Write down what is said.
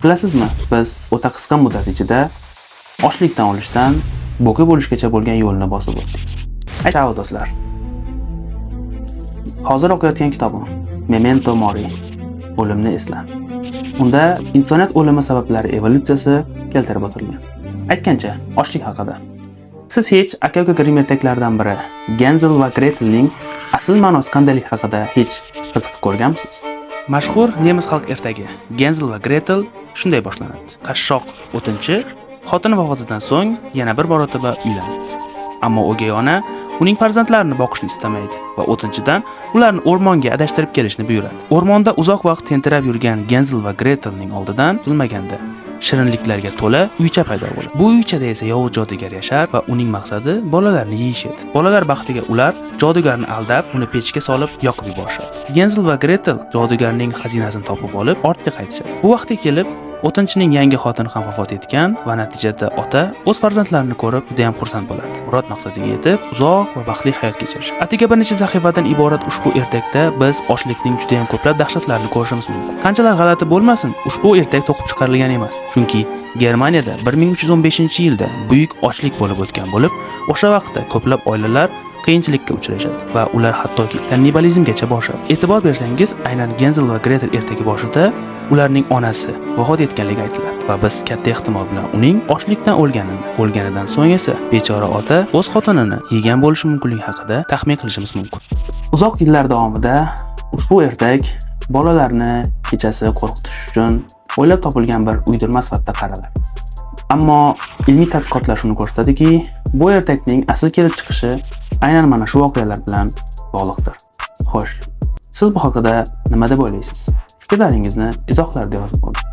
Bilasizmi, biz o'ta qisqa muddat ichida ochlikdan o'lishdan bo'ka bo'lishgacha bo'lgan yo'lni bosib o'tdik. Chao, do'stlar. Hozir o'qiyotgan kitobim Memento Mori. O'limni esla. Unda insoniyat o'limi sabablari evolyutsiyasi keltirib o'tilgan. Aytgancha, ochlik haqida. Siz hech aka-uka Grimm ertaklaridan biri Genzel va Gretelning asl ma'nosi qandayligi haqida hech qiziqib ko'rganmisiz? Mashhur nemis xalq ertagi Genzel va Gretel shunday boshlanadi. Qashshoq o'tinchi xotini vafotidan so'ng yana bir marotaba uylanadi. Ammo o'gay ona uning farzandlarini boqishni istamaydi va o'tinchidan ularni o'rmonga adashtirib kelishni buyuradi. O'rmonda uzoq vaqt tentirab yurgan Genzel va Gretelning oldidan kutilmaganda shirinliklarga to'la uycha paydo bo'ladi. Bu uychada esa yovuz jodugar yashar va uning maqsadi bolalarni yeyish edi. Bolalar baxtiga ular jodugarni aldab, uni pechga solib yoqib yuborishadi. Genzel va Gretel jodugarning xazinasini topib olib, ortga qaytishadi. Bu vaqtga kelib o'tinchining yangi xotini ham vafot etgan va natijada ota o'z farzandlarini ko'rib juda ham xursand bo'ladi. Murod maqsadiga yetib, uzoq va baxtli hayot kechirishadi. Atigi bir necha sahifadan iborat ushbu ertakda biz ochlikning juda ham ko'plab dahshatlarini ko'rishimiz mumkin. Qanchalar g'alati bo'lmasin, ushbu ertak to'qib chiqarilgan emas. Chunki Germaniyada 1315-yilda buyuk ochlik bo'lib o'tgan bo'lib, o'sha vaqtda ko'plab oilalar qiyinchilikka uchrashadi va ular hattoki kannibalizmgacha borishadi. E'tibor bersangiz, aynan Genzel va Gretel ertagi boshida ularning onasi vafot etganligi aytiladi va biz katta ehtimol bilan uning ochlikdan o'lganini, o'lganidan so'ng esa bechora ota o'z xotinini yegan bo'lishi mumkinligi haqida taxmin qilishimiz mumkin. Uzoq yillar davomida ushbu ertak bolalarni kechasi qo'rqitish uchun o'ylab topilgan bir uydirma sifatida qaraladi. Ammo ilmiy tadqiqotlar shuni ko'rsatadiki, bu ertakning asl kelib chiqishi aynan mana shu voqealar bilan bog'liqdir. Xo'sh, siz bu haqida nima deb o'ylaysiz? Fikrlaringizni izohlarda yozib qoldiring.